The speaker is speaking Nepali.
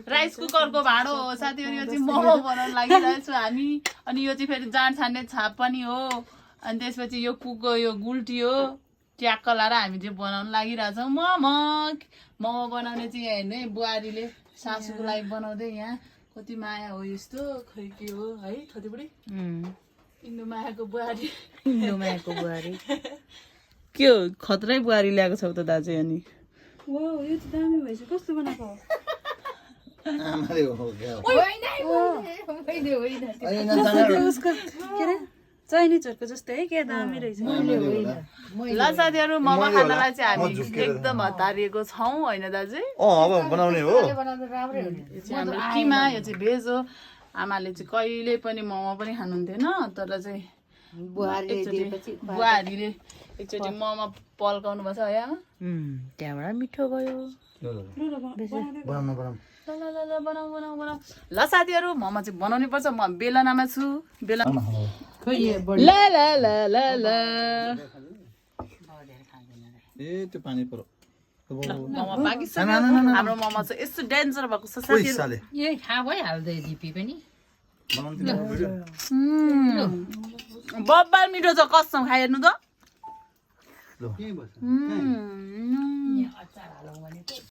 राइस कुकरको भाँडो हो साथीहरू यो चाहिँ मोमो बनाउन लागिरहेको छु हामी अनि यो चाहिँ फेरि जाँड छान्ने छाप पनि हो अनि त्यसपछि यो कुकको यो गुल्टी हो ट्याक्क लाएर हामी चाहिँ बनाउन लागिरहेछौँ मोमो बनाउने चाहिँ यहाँ हेर्नु है बुहारीले सासूको लागि बनाउँदै यहाँ कति माया हो यस्तो खै के हो है थोतीबुढी इन्दु मायाको बुहारी के हो खत्रै बुहारी ल्याएको छौ त दाजु अनि यो चाहिँ दामी भएछ कस्तो बनाएको आमाले हो क्या उसको के अरे चाइनिजहरूको जस्तै है क्या दामी रहेछ ल साथीहरू मोमो खानलाई चाहिँ हामी एकदम हतारिएको छौँ होइन दाजु अब बनाउने हो यो चाहिँ हाम्रो किमा यो चाहिँ भेज हो आमाले चाहिँ कहिले पनि मोमो पनि खानुहुन्थेन तर चाहिँ बुहारीले एकचोटि मोमो पल्काउनु पर्छ है आमा त्यहाँबाट मिठो भयो बनाऊ ल साथीहरू मोमो चाहिँ बनाउनै पर्छ म बेलनामा छु बेला ए त्यो पानी पर्यो मोमो पाकिसक्यो हाम्रो मोमो चाहिँ यस्तो डेन्जर भएको छ साथीहरू यही खा भइहाल्दै दिपी पनि बब्बाल मिठो छ कसम खाइ हेर्नु त